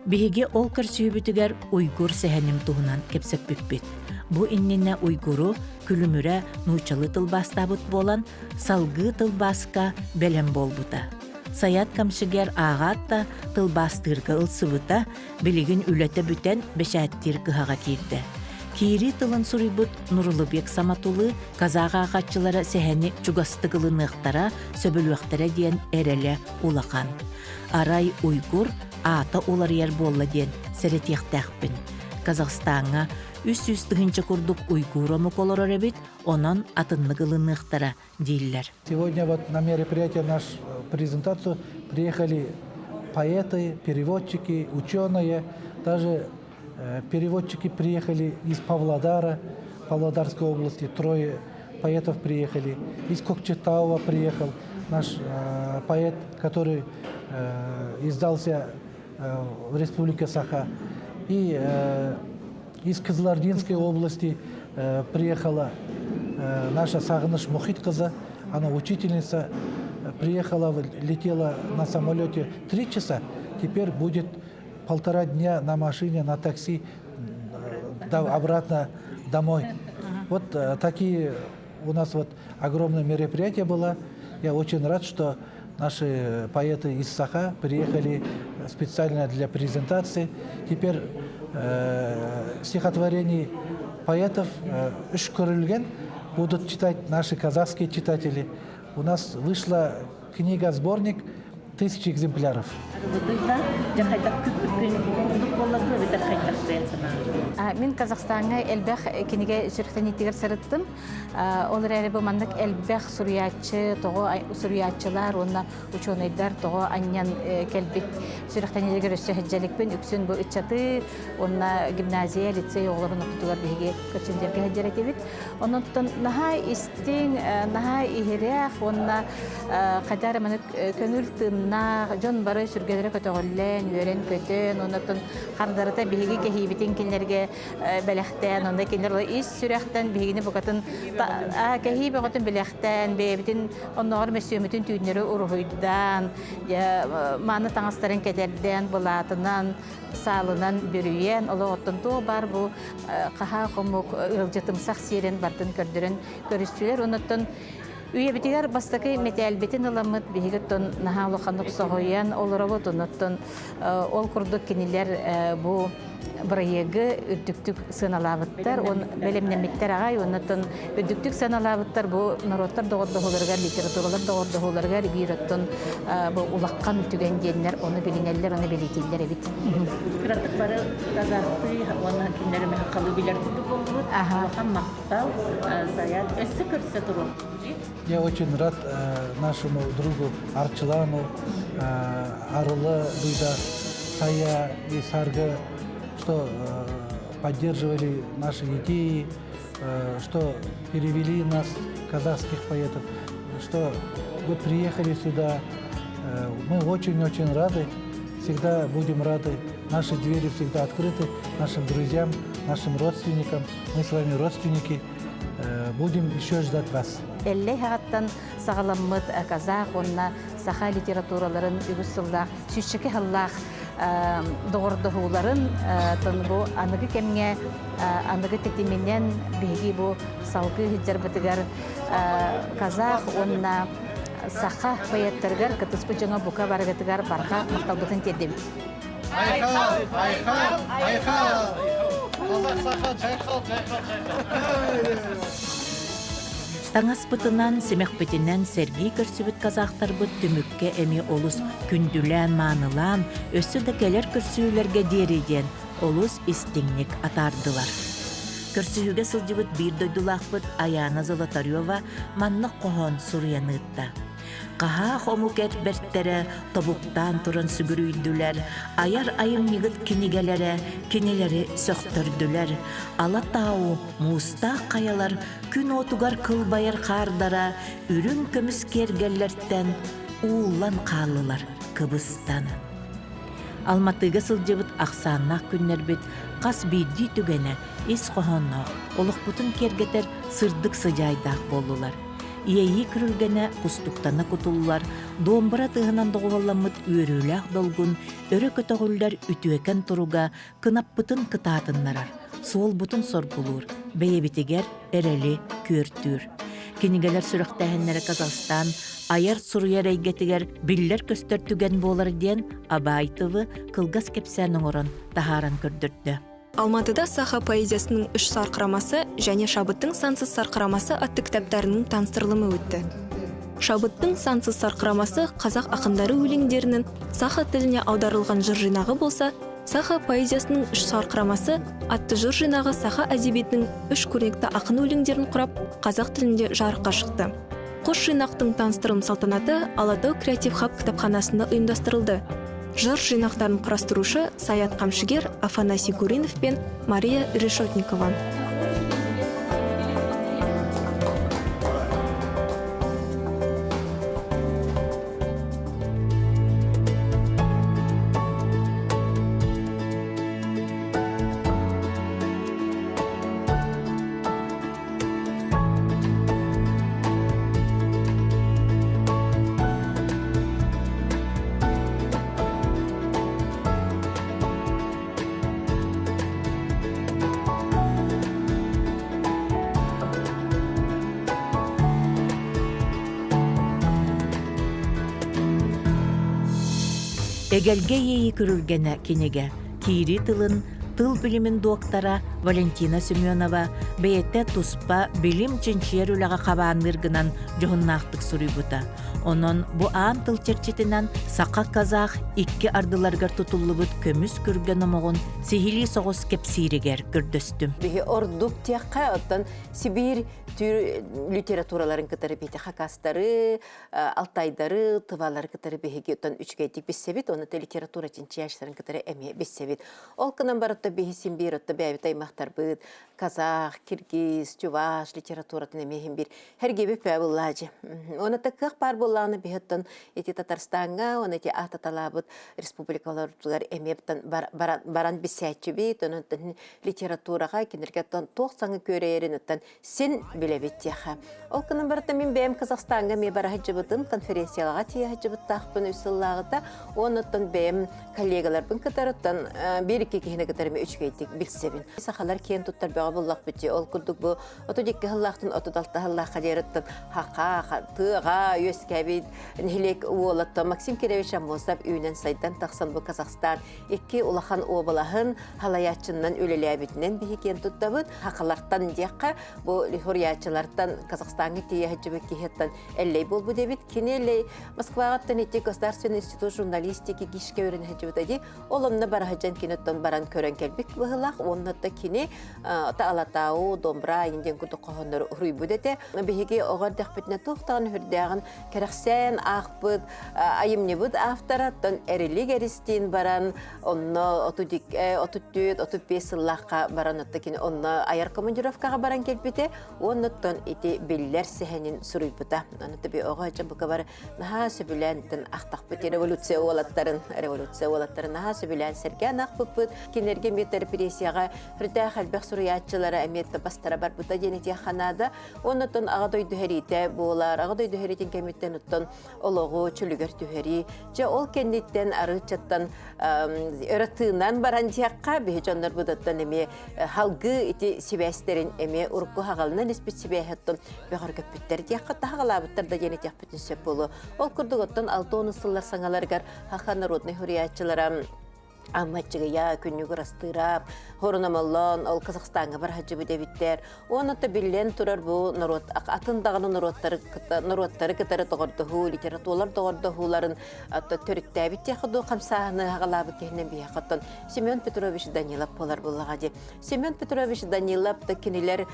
Биһиги ол көрсүһүүбүтүгэр Уйгур сэһэним туһунан кэпсэппиппит. Бу иннинэ Уйгуру Күлүмүрэ нууччалыы тылбаастаабыт буолан, салгыы тылбааска бэлэм буолбута. Саят Камшыгер ааҕаат да тылбаастыырга ылсыбыта, билигин үлэтэ бүтэн бэчээттиир кыһаҕа киирдэ. Киирии тылын суруйбут Нурулубек Саматулы казах ааҕааччылара сэһэни чугастык ылыныахтара, сөбүлүөхтэрэ диэн эрэлэ улахан. Арай Уйгур аата уларыйар буолла диэн сэрэтиэхтээхпин. Казахстаҥҥа 300 тыһыынча курдук уйгур омук олорор эбит, онон атыннык ылыныахтара дииллэр. Сегодня вот на мероприятие наш презентацию приехали поэты, переводчики, ученые, даже переводчики приехали из Павлодара, Павлодарской области, трое поэтов приехали. Из Кокчетауа приехал наш поэт, который издался в Республике Саха. И из Кызылординской области приехала наша Сагыныш Мухиткызы, она учительница, приехала, летела на самолете 3 часа, теперь будет полтора дня на машине, на такси обратно домой. Вот такие у нас вот огромное мероприятие было. Я очень рад, что наши поэты из Саха приехали специально для презентации. Теперь стихотворений поэтов «Үш көрүлгэн» будут читать наши казахские читатели. У нас вышла книга-сборник 1000 экземпляров. Мин Казахстаҥҥа элбэх кинигэ сүрэхтэниитигэр сырыттым. Ол эрээри бу маннык элбэх суруйааччы, тоҕо суруйааччылар уонна учуонайдар тоҕо анньан кэлбит сүрэхтэниилэригэр өссө сылдьа иликпин. Үксүн бу ыччаты уонна гимназия, лицей оҕолорун ортотугар биһиги көрсүннэргэ сылдьар этибит. Онон наһаа истиҥ, наһаа иһирэх уонна хайдах эрэ маннык көҥүл тыыннаах, дьон бары сүргэлэрэ көтөҕүллэн, үөрэн-көтөн, оннуттан хардарыта биһиги кэһиибитин кинилэргэ бэлэхтээн, онно кинилэр ис сүрэхтэн биһигини букатын кэһии бөҕөтүн бэлэхтээн, бэйэбитин оннооҕор мөссүөммүтүн түүннэри уруһуйдаан, мааны таҥастарын кэтэрдэн, былаатынан, саалынан бүрүйэн, олоҕуттан туох баар бу хаһаа хомук ыалдьытымсах сиэрин бартын көрдөрөн көрүстүлэр. Онуттан үйэбитигэр бастакы мэтээлбитин ыламмыт биһиги оттон наһаа улаханнык соһуйан олоробут. Онуттан ол курдук кинилэр бу бырайыагы үрдүктүк сыаналаабыттар, он бэлэмнэммиттэр аҕай, оннуттан үрдүктүк сыаналаабыттар бу норуоттар доҕордоһууларыгар, литературалар доҕордоһууларыгар биир оттон бу улахан түгэн диэннэр ону билинэллэр, ону бэлиэтииллэр эбит. Кыратык бары казахтыы уонна кинилэри сахалыы билэр курдук буоллубут. Улахан махтал, Саят. Өссө көрсө туруох. Я очень рад нашему другу Арчылану, Арылы Дуйда, Сая и Саргы, что поддерживали наши идеи, что перевели нас, казахских поэтов, что вы приехали сюда. Мы очень-очень рады, всегда будем рады. Наши двери всегда открыты нашим друзьям, нашим родственникам. Мы с вами родственники. Будем еще ждать вас. Эллэй саҕаттан саҕаламмыт казах уонна саха литератураларын үгүс сыллаах, сүүсчэкэ сыллаах доҕордоһууларын бу аныгы кэмҥэ аныгы тэтиминэн биһиги бу салгыы сылдьарбытыгар казах уонна саха поэттарыгар кыттыспыт дьоҥҥо бука барыгытыгар барҕа махталбытын тиэрдэбит. Айхал, айхал, айхал! Қазақ саха, жайқал, жайқал, жайқал. Таҥаспытынан, симэхпитинэн сэргии көрсүбүт казахтарбыт түмүккэ эмиэ олус күндүлээн-маанылаан, өссө да кэлэр көрсүһүүлэргэ диэри диэн олус истиҥник атаардылар. Көрсүһүүгэ сылдьыбыт биир дойдулаахпыт Аяна Золотарева маннык хоһоон суруйан ыытта. Хаһаах омук эр бэртэрэ тобуктаан туран сүгүрүйдүлэр, айар айымньыгыт кинигэлэрэ кинилэри сөхтөрдүлэр. Алатау муустаах хайалар күн уотугар кылбайар хаардара үрүҥ көмүс киэргэллэртэн ууллан хааллылар кыбыстан. Алматыга сылдьыбыт ахсааннаах күннэрбит хас биирдии түгэнэ ис хоһоонноох, олохпутун киэргэтэр сырдык сыдьаайдаах буоллулар. Иэйии күрүлгэнэ кустуктана кутуллар, домбра тыаһынан доҕуһуолламмыт үөрүүлээх долгун өрө көтөҕүллэр үтүөкэн туруга кынаппытын кытаатыннарар, суолбутун соргулуур, бэйэбитигэр эрэли күөртүүр. Кинигэлэр сүрэхтээһиннэрэ Казахстан айар-суруйар эйгэтигэр биллэр-көстөр түгэн буолар диэн Абай тылы кылгас кэпсээн оҥорон таһааран көрдөрдө. Алматыда саха поэзиясының үш сарқырамасы және Шабыттың сансыз сарқырамасы атты кітаптарының таныстырылымы өтті. Шабыттың сансыз сарқырамасы қазақ ақындары өлеңдерінің саха тіліне аударылған жыр жинағы болса, саха поэзиясының үш сарқырамасы атты жыр жинағы саха әдебиетінің үш көрнекті ақын өлеңдерін құрап, қазақ тілінде жарыққа шықты. Қос жинақтың таныстырылым салтанаты Алатау Креатив Хаб кітапханасында ұйымдастырылды. Жыр жинақтарын құрастырушы Саят Қамшыгер, Афанасий Гуринов пен Мария Решетникова. Эгэлгэ иэйи күрүлгэнэ кинигэ киирии тылын тыл билимин доктора Валентина Семенова бэйэтэ туспа билим чинчийэр үлэҕэ хабаанныыр гынан дьоһуннаахтык суруйбута. Онон бу аан тыл чэрчитинэн саха-казах икки ардыларыгар тутуллубут көмүс күргэ номоҕун сиһилии соҕус кэпсииригэр көрдөстүм. Биһи ордук диэххэ, оттон Сибиир түүр литератураларын кытары биһи хакастары, алтайдары, тывалары кытары биһиги оттон үчүгэйдик билсэбит, оны литература чинчийээччилэрин кытары эмиэ билсэбит. Ол гынан барытта биһи син биир отто бэйэбит аймахтарбыт, казах, киргиз, чуваш литературатын эмиэ иһин биир Һэргиэбит пөө буллаажы. Уонна кыах баар буоллаҕына биһиттэн ити Татарстаҥҥа уонна ити аататалаабыт республикаларбытыгар эмиэ баран баран билсээччибит, онон литератураҕа кинилэргэ туох саҥа күөрэйэрин син билэбит диэхэ. Ол гынан барыта мин бэйэм Казахстаҥҥа эмиэ бара сылдьыбытым, конференцияҕа тиийэ сылдьыбыттаахпын үс сыллааҕыта. Уонна бэйэм коллегаларбын кытары биир-икки киһини кытары үчүгэйдик билсэбин. Сахалар киэн туттар бөҕө буллахпыт ол курдук бу 32 сыллаахтан 36 сыллаахха диэриттэн хаха тыаҕа үөскээбит нэһилиэк уолатта Максим Кирович Аммосов үүнэн сайдан тахсан бу Казахстан икки улахан уобалаһын халайааччыннан үлэлээбитинэн биһи киэн туттабыт. Хахалартан диэххэ бу хуруйааччылартан Казахстаҥҥа тиийэ сылдьыбыт киһиттэн эллэй буолбут эбит. Кини эллэй Москваҕаттан ити Государственный институт журналистики ГИШке үөрэнэ сылдьыбыта дии. Ол онно бара сылдьан киноттон баран көрөн кэлбит быһыылаах. Уонна кини Алатау, Домбра диэн курдук хоһооннору уруйбут этэ. Биһиги оҕо эрдэхпитинэ туох даҕаны үрдээҕин кэрэхсээн аахпыт айымньыбыт автора оттон Эрилик Эристиин баран онно 34, 35 сыллаахха баран отто кини онно айар командировкаҕа баран кэлбитэ уонна оттон ити биллэр сэһэнин суруйбута. Аны таби оҕо дьабыка бар наһаа сөбүлээн ахтахпыт революция уолаттарын революция уолаттарын наһаа сөбүлээн сэргээн аахпыппыт. Кинилэргэ эмиэ репрессияҕа үрдээх элбэх суруйааччылара эмиэ бастара барбыта диэн этиэххэ наада. Оннуттан Аҕа дойду сэриитэ буолар. Аҕа дойду сэриитин кэмиттэн оттон олоҕу чөлүгэр түһэрии. Дьэ ол кэнниттэн арыыччаттан өрө тыынан баран диэххэ биһи дьоннорбутуттан эмиэ халгыы ити сибээстэрин эмиэ урукку хаҕалынан испит сибээһиттэн бөҕөргөппүттэр диэххэ таһаҕалаабыттар да диэн этиэхпитин сөп буолуо. Ол курдук оттон 60 сыллар саҥаларыгар Хаха народнай суруйааччылара. Аммаччыгыя күннүк ырастыыра, хорунамаллон ол Казахстаҥҥа бар сылдьыбыт эбиттэр. Уонна биллэн турар бу норуот атын даҕаны норуоттары норуоттары кытары доҕордоһуу, литературалар доҕордоһууларын төрүттээбит диэхэ дуу хамсааһыны аҕалаабыт киһинэн биһиэхэ оттон Семен Петрович Данилов буолар буоллаҕа дии. Семен Петрович Данилов да кинилэр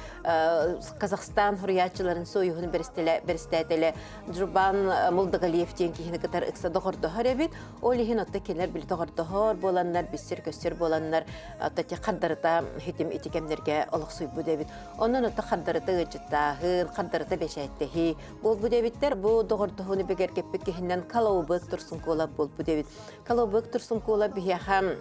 Казахстан суруйааччыларын союһун бэрэстээтэлэ Джубан Мулдагалиев диэн киһини кытары ыкса доҕордоһор эбит. Ол иһин отто кинилэр били доҕордоһор буоланнар, биссер-көссөр буоланнар, отто ти хардарыта хитим ити кэмнэргэ олохсуйбут эбит. Онон отто хардарыта ыалдьыттааһын, хардарыта бэчээттэһии буолбут эбиттэр. Бу доҕордоһууну бигэргэппит киһинэн Калаубык Турсункуола буолбут эбит. Калаубык Турсункуола биһиэхэ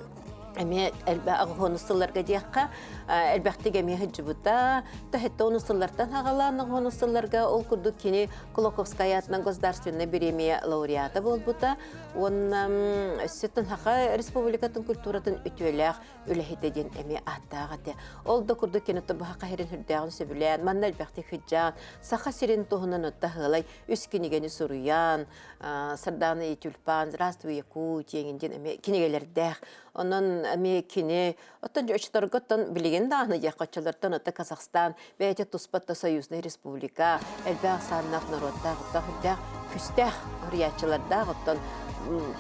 эмиэ элбэх аҕыһуону сылларга диэххэ элбэхтик эмиэ сылдьыбыта. Тэһэтте ону сыллартан хаҕалаан аҕыһуону сылларга ол курдук кини Кулаковскай аатынан государственнай бириэмийэ лауреата буолбута уонна өссө Саха Республикатын культуратын үтүөлээх үлэһитэ диэн эмиэ ааттаах этэ. Ол да курдук кини баха сирин үрдээҕин сөбүлээн, манна элбэхтик сылдьан, Саха сирин туһунан отта үс кинигэни суруйан, Сардаана и тюльпан, Здравствуй, Якутия диэн эмиэ кинигэлэрдээх. Онон эмиэ кини оттон оччолорго оттон билигин даҕаны диэххэ оччолортон отто Казахстан бэйэтэ туспа союзный республика, элбэх ахсааннаах норуоттаах, оттоох үрдээх күстээх суруйааччылардаах оттон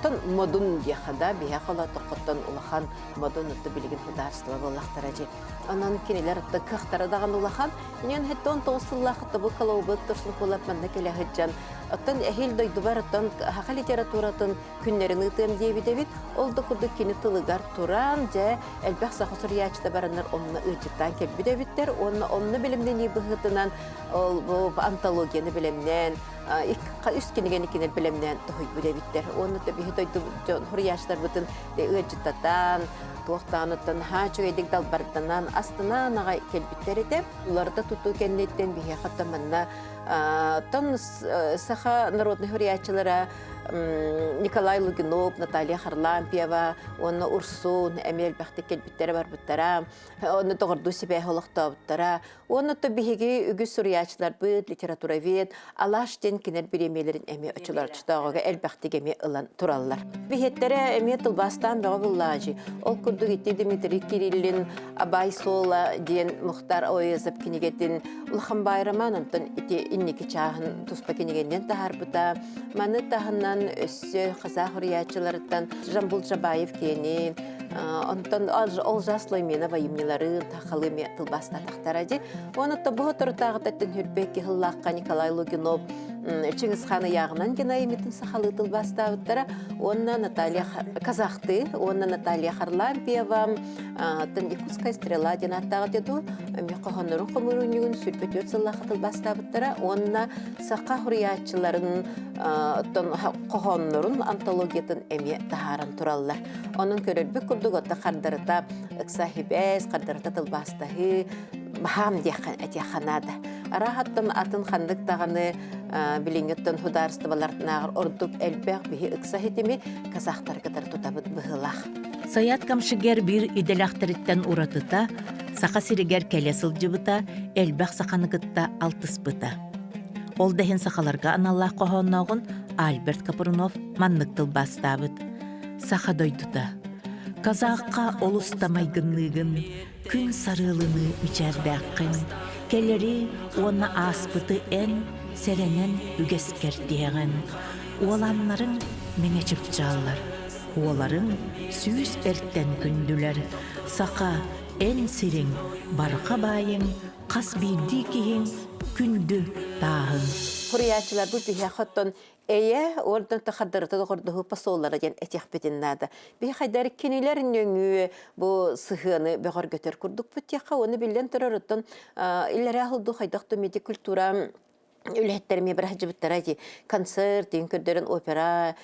тон модун диэххэ да биһиэхэ олоотоххоттон улахан модун отто билигин государство буоллахтара дьи. Онон кинилэр отто кыахтара даҕаны улахан. Инэн хэттон тоҕус сыллаах тобу калаубыт турсун кулап манна кэлэ сылдьан оттон эһил дойдубар оттон саха литературатын күннэрин ыытыам диэбит эбит. Ол да курдук кини тылыгар туран, дьэ, элбэх саха суруйааччыта бараннар онно ыалдьыттаан кэлбит эбиттэр. Уонна онно бэлэмнэнии быһыытынан ол бу антологияны бэлэмнээн, үс кинигэни кинилэр бэлэмнээн тоһуйбут эбиттэр. Уонна биһи дойду дьон суруйааччыларбытын ыалдьыттатан, туохтаан оттон наһаа үчүгэйдик далбарданан, астынан аҕай кэлбиттэр этэ. Уларыта тутуу кэнниттэн биһиэхэ оттон манна тон саха народнай суруйааччылара Николай Лугинов, Наталья Харлампьева уонна Урсун эмиэ элбэхтик кэлбиттэрэ барбыттара, онно доҕордуу сибээһи олохтообуттара. Уонна то биһиги үгүс суруйааччыларбыт, литературовед, Алаш диэн кинилэр бириэмийэлэрин эмиэ оччолорчотооҕуга элбэхтик эмиэ ылан тураллар. Биһиэттэрэ эмиэ тылбаастаан бөҕө буллаажы. Ол курдук ити Дмитрий Кириллин Абай суола диэн Мухтар Оезов кинигэтин Улахан Байраман онтон ити инники чааһын туспа кинигэннэн таһаарбыта. Маны таһынан өссө казах суруйааччыларыттан Жамбул Жабаев киэнин, онтон Олжас Лойменов айымньыларын тахалыы тылбаастаатахтара дии. Онон бу соторутааҕыттан хүрбэ киһиллаахха Николай Лугинов Чыҥыс-хаан ыйааҕынан диэн айымньытын сахалыы тылбаастаабыттара уонна Наталья казахтыы уонна Наталья Харлампьева тын Якутская стрела диэн ааттааҕа дуу эмиэ хоһооннорун хомуурунньугун 24 сыллаахха тылбаастаабыттара уонна саха суруйааччыларын хоһооннорун антологиятын эмиэ таһааран тураллар. Онон көрөрбүт курдук отто хардарыта ыкса хибээс, хардарыта тылбаастаһыы баһаам диэххэ этиэххэ наада. Араһаттан атын ханнык даҕаны билиҥҥиттэн судаарыстыбаларынааҕар ордук элбэх биһи ыкса хитими казахтары кытары тутабыт быһыылаах. Саят Камшыгер биир идэлээхтэриттэн уратыта Саха сиригэр кэлэ сылдьыбыта, элбэх саханы кытта алтыспыта. Ол да иһин сахаларга аналлаах хоһооннооҕун Альберт Капрунов маннык тылбаастаабыт. Саха дойдута. Казахха олус да майгынныыгын, күн сарыалыныы мичээрдээххин, кэлэри уонна ааспыты эн сэрэнэн үгэскэр тиһэҕин. Уоланнарыҥ мэҥэ чыпчааллар, куоларыҥ сүүс эртэн күндүлэр. Саха, эн сириҥ, барҕа баайыҥ, хас биирдии киһиҥ күндү тааһын. Суруйааччыларбыт биһиэхэ оттон эйэ уонна хардарыта доҕордоһуу посоллара диэн этиэхпитин наада. Биһи хайдар кинилэр нөҥүө бу сыһыаны бөҕөргөтөр курдукпут диэххэ уонна биллэн турар оттон иллэрээ сылду хайдах да медик культура үлэһиттэр эмиэ быраһдьыбыттара ити концерт иҥ көрдөрөн опера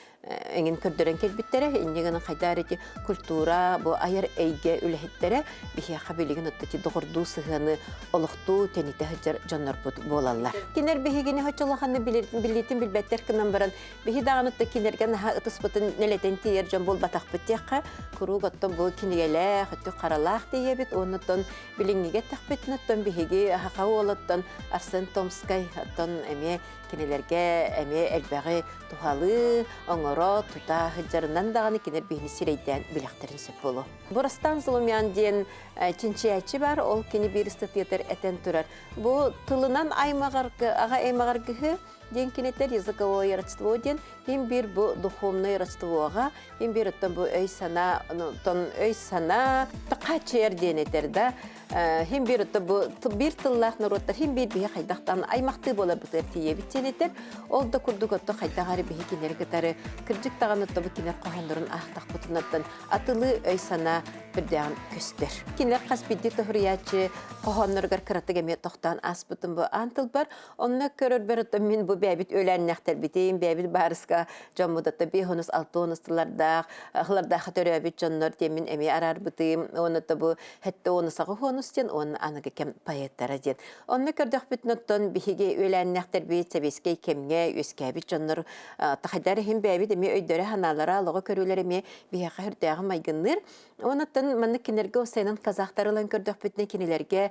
эҥин көрдөрөн кэлбиттэрэ инньэ гынан хайдаар ити культура бу айар эйгэ үлэһиттэрэ биһиэхэ билигин отто ити доҕордуу сыһыаны олохтуу тэнитэ сылдьар дьоннорбут буолаллар. Кинилэр биһигини оччо улаханнык билиитин билбэттэр гынан баран биһи даҕаны да кинилэргэ наһаа ытыспытын нэлэтэн тиийэр дьон буолбатахпыт диэххэ куруук оттон бу кинигэлээх өттүк харалаах тиийэбит уонна оттон билиҥҥигэ эттэхпитинэ оттон биһиги саха уолуттан Арсен Томскай оттон эмиэ кинилэргэ эмиэ элбэҕи туһалыы, оҥоро. оҥоро, тута сылдьарынан даҕаны кинилэр биһини сирэйдээн билэхтэрин сөп буолуо. Бурастан Зулумян диэн чинчийээччи бар, ол кини биир ыстатыйатыгар этэн турар. Бу тылынан аймаҕаргы, аҕа аймаҕаргыһы диэн кинитэр языковое родство диэн ким биир бу духовное родствоҕа, ким биир оттон бу өй-санаа, оттон өй-санаа хааччыйар диэн этэр да, хим биир бу биир тыллаах норуоттар хим биир биһи хайдахтан аймахтыы буоларбытыгар тиийэбит диэн этэр. Ол да курдук отто хайдах эрэ биһи кинилэри кытары кырдьык даҕаны отто бу кинилэр хоһооннорун аахтахпытынаттан атылыы өй-санаа үрдээҕин көстөр. Кинилэр хас биирдии тоһуруйааччы хоһоонноругар кыратык эмиэ тохтоон ааспытым бу аан тылбар. Онно көрөрбөр оттон мин бу бэйэбит үөлээннэхтэрбитин, бэйэбит баарыска дьоммут отто биэс алта онус тыллардаах, хылардаахха төрөөбүт дьоннор диэн мин эмиэ араарбытым. Уонна бу хэттэ онус аҕыс онус диэн уонна аныгы кэм поэттара диэн. Онно көрдөхпүтүн оттон биһиги үөлээннэхтэрбит сэбиэскэй кэмҥэ үөскээбит дьоннор тахайдар иһин бэйэбит эмиэ өйдөрө-санаалара, олоҕу көрүүлэрэ эмиэ биһиэхэ сүрдээҕин майгынныыр. Онуттан маннык кинилэргэ усайынан казахтар ылан көрдөхпүтүнэ кинилэргэ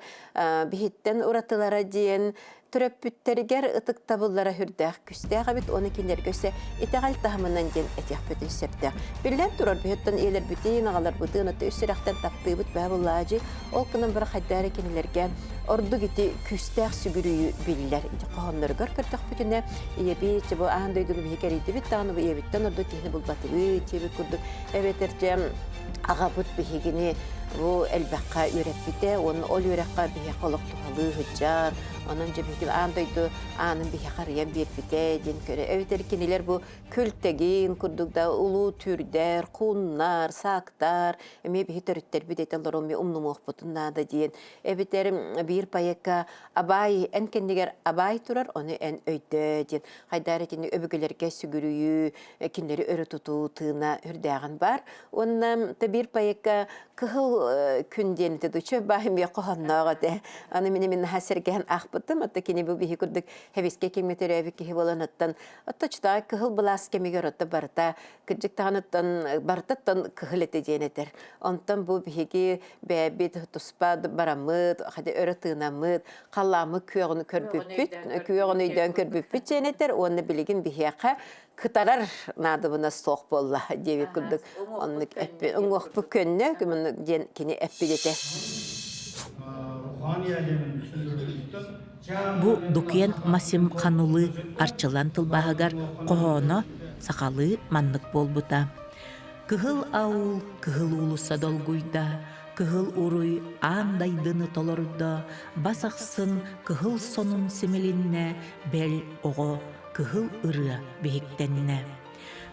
биһиттэн уратылара диэн төрөппүттэригэр ытыктабыллара сүрдээх күстээх эбит уонна кинилэргэ өссө итэҕэл таһымынан диэн этиэхпитин сөптөөх. Биллэн турар, биһиттэн ийэлэрбитин, аҕаларбытын, отто үс сүрэхтэн таптыыбыт баа буллаажы, ол гынан бара хайдаары кинилэргэ ордук ити күүстээх сүгүрүйүү биллэр. Ити хоһоонноругар көрдөхпүтүнэ, ийэбит, бу аан дойдуну биһи кэрийдибит даҕаны, бу ийэбиттэн ордук киһини булбатыбыт, диэбит курдук эбэтэр дьэ аҕабыт биһигини бу элбэххэ үөрэппитэ уонна ол үөрэххэ биһиэхэ олох туһалыы сылдьар онон дьэ биһиги аан дойду аанын биһиэхэ арыйан биэрбитэ диэн көрө эбэтэр кинилэр бу күлтэгин курдук да улуу түүрдэр хууннар саактар эмиэ биһи төрүттэрбит этэ олору эмиэ умнумуохпутун наада диэн эбэтэр биир поэкка абаай эн кэннигэр абаай турар ону эн өйдөө диэн хайдаар итини өбүгэлэргэ сүгүрүйүү кинилэри өрө тутуу тыына үрдээҕин бар. Уонна биир поэкка кыһыл күн диэн этэ дуча баай эмиэ хоһонноох этэ. Аны мин мин наһаа сэргээн аахпытым. Отто кини бу биһи курдук хэбискэ кэмҥэ төрөөбүт киһи буолан оттон отто чутаа кыһыл былаас кэмигэр отто барыта кырдьык даҕаныттан барытыттан кыһыл этэ диэн этэр. Онтон бу биһиги бэйэбит туспа бараммыт, хады өрө тыынаммыт, халлааммыт күөҕүн көрбүппүт, күөҕүн өйдөөн көрбүппүт диэн этэр уонна билигин биһиэхэ кытарар наадабына суох буолла диэбит курдук оннук эппи уҥуохпут көннө диэн кини эппит этэ. Бу Дукиан Масим Ханулы Арчылан тылбааһыгар хоһооно сахалыы маннык буолбута. Кыһыл аул кыһыл уулусса долгуйда, кыһыл уруй аан дайдыны толордо, бас ахсын кыһыл сонун симилиннэ, бэл оҕо кыһыл ырыа биһиктэннэ.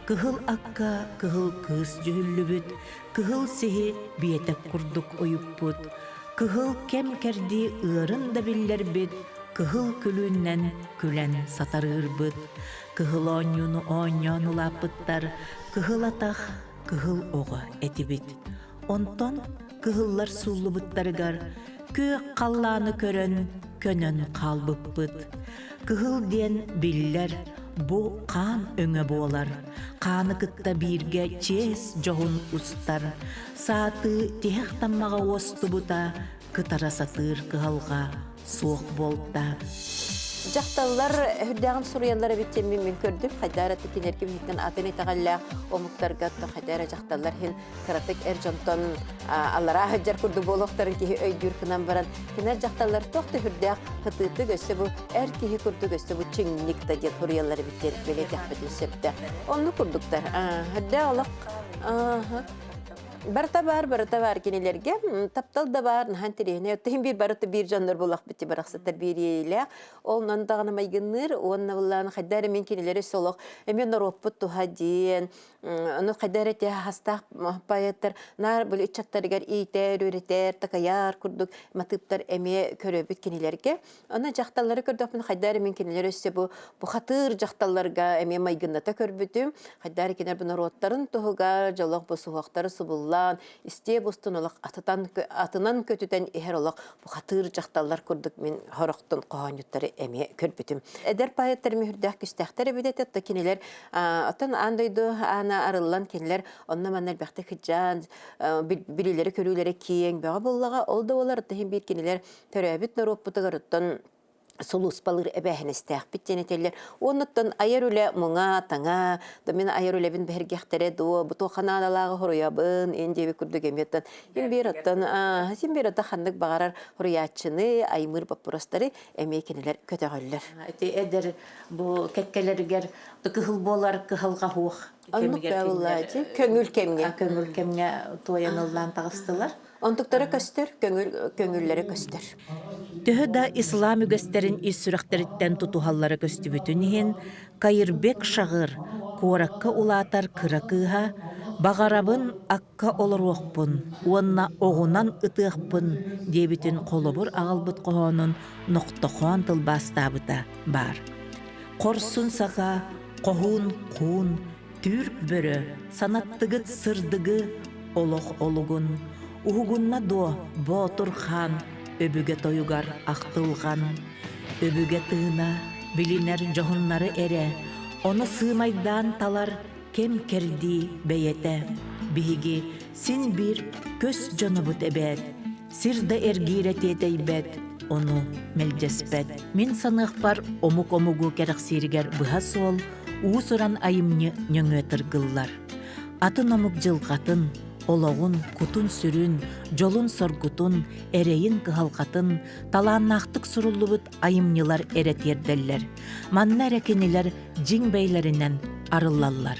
Кыһыл акка кыһыл кыыс дьүһүллүбүт, кыһыл сиһи биэтэк курдук уйуппут, кыһыл кэм-кэрдии ыарын да биллэрбит, кыһыл күлүүннэн күлэн сатарыырбыт, кыһыл оонньууну оонньоон улааппыттар, кыһыл атах, кыһыл оҕо этибит. Онтон кыһыллар сууллубуттарыгар күөх халлааны көрөн көнөн хаалбыппыт. Кыһыл диэн биллэр, бу хаан өҥө буолар. Хааны кытта бииргэ чиэс дьоһун устар. Саатыы тиһэх таммаҕа уостубута, кытара сатыыр кыһалҕа суох буолта. Дьахталлар үрдээҕин суруйаллар эбит диэн мин көрдүм. Хайдара кинилэргэ биһиттэн атын итэҕэллээх омуктарга хайдара дьахталлар иһин кыратык эр дьонтон аллараа сылдьар курдук буолуохтарын киһи өйдүүр гынан баран кинилэр дьахталлар туох да үрдээх хытыытык өссө бу эр киһи курдук өссө бу чиҥник да диэн суруйаллар эбит диэн бэлиэтэхпитин сөптөөх. Оннук курдуктар. Үрдээх олох Барыта баар, барыта баар кинилэргэ. Таптал да баар, наһаа интэриэһинэй. Оттон биир барыта биир дьоннор буолахпыт барахсаттар биир иэйиилээх. Ол даҕаны майгынныыр уонна былаан хайда эрэ мин кинилэри солох эмиэ норуоппут туһа диэн ону хайда эрэ хастаах поэттар наар били ыччаттарыгар иитэр, үөрэтэр, такайар курдук матыыптар эмиэ көрөбүт кинилэргэ. Аны дьахталлары көрдөхпүнэ хайда эрэ мин кинилэр өссө бу бухатыыр дьахталларга эмиэ майгынната көрбүтүм. Хайда эрэ кинилэр бу норуоттарын туһугар дьолох бу суһуохтары субуллаан, истиэп устун олох атытан атынан көтүтэн иһэр олох бухатыыр дьахталлар курдук мин хорохтон хоһоонньуттары эмиэ көрбүтүм. Эдэр поэттар мүһүрдээх күстээхтэр эбит этэ, оттон кинилэр оттон аан дойду аана арыллан кинилэр онно-манна элбэхтик сылдьан билиилэрэ-көрүүлэрэ киэҥ бөҕө буоллаҕа. Ол да буолар, оттон иһин биир кинилэр төрөөбүт норуоппутугар оттон. Сулууспалыыр эбээһинэстээхпит диэн этэллэр. Оннуттан айар үлэ муҥа, таҥа, да мин айар үлэбин бэһиргэхтэрэ дуо, бу туохха наадалааҕы хоруйабын, ин диэбит курдук эмиэттэн син биир оттон син биир оттон ханнык баҕарар хоруйааччыны, аймыыр боппуруостары эмиэ кинилэр көтөҕөллөр. Ити эдэр бу кэккэлэригэр кыһыл буолар кыһалҕа суох кэмигэр көҥүл кэмҥэ көҥүл кэмҥэ туойан ыллаан таҕыстылар. Онтуктара көстөр, көҥүл көҥүллэрэ көстөр. Төһө да ислам үгэстэрин ис сүрэхтэриттэн тутуһаллара көстүбүтүн иһин, Каирбек Шаҕыр куоракка улаатар кыра кыыһа «Баҕарабын акка олоруохпун уонна оҕунан ытыахпын» диэбитин холобур аҕалбыт хоһоонун нохтохоон тылбаастаабыта баар. Хорсун саха, хоһуун хуун, Түүр бөрө санаттыгыт сырдыгы олох олугун, Уһугунна дуо Боотур хаан өбүгэ тойугар ахтылҕан, Өбүгэ тыына билинэр дьоһуннары эрэ, Ону сыымайдаан талар кэм-кэрдии бэйэтэ. Биһиги син биир көс дьонобут эбээт, Сир да эргиирэ тиэтэйбэт, ону мэлдьэспэт. Мин саныахпар омук омугу кэрэхсииригэр быһа суол уус-уран айымньы нөҥүө тыргыллар. Атын омук дьылҕатын, олоҕун, кутун-сүрүн, дьолун-соргутун, эрэйин-кыһалҕатын талааннаахтык суруллубут айымньылар эрэ тиэрдэллэр. Манна эрэ кинилэр дьиҥ бэйэлэринэн арыллаллар.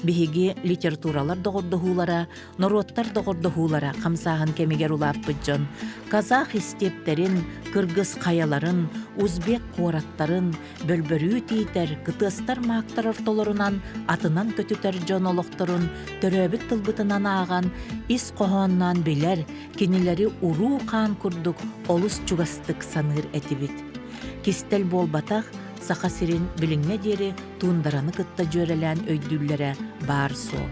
Биһиги литературалар доҕордоһуулара, норуоттар доҕордоһуулара хамсааһын кэмигэр улааппыт дьон казах истиэптэрин, кыргыз хайаларын, узбек куораттарын, бөлбөрүү тиитэр, кытыастар маактар ортолорунан атынан көтүтэр дьон олохторун төрөөбүт тылбытынан ааҕан, ис хоһоонноон билэр, кинилэри уруу-хаан курдук олус чугастык саныыр этибит. Кистэл буолбатах, Саха сирин билиҥҥэ диэри туундараны кытта дьүөрэлээн өйдүүллэрэ баар суол.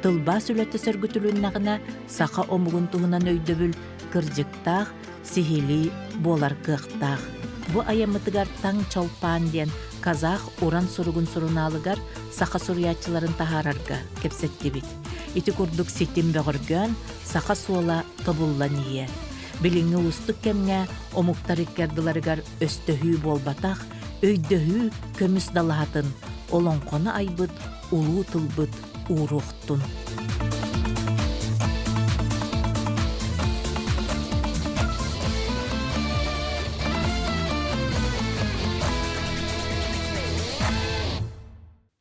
Тылбаас үлэтэ сөргүтүлүннэҕинэ, саха омугун туһунан өйдөбүл кырдьыктаах, сиһилии буолар кыахтаах. Бу айаммытыгар Таҥ Чолпаан диэн казах уран суругун сурунаалыгар саха суруйааччыларын таһаарарга кэпсэттибит. Ити курдук ситим бөҕөргөөн, саха суола тобуллан иһиэ. Билиҥҥи уустук кэмҥэ омуктар икки ардыларыгар өстөһүү буолбатах, өйдөһүү көмүс далаһатын, олоҥхону айбыт улуу тылбыт ууруохтун.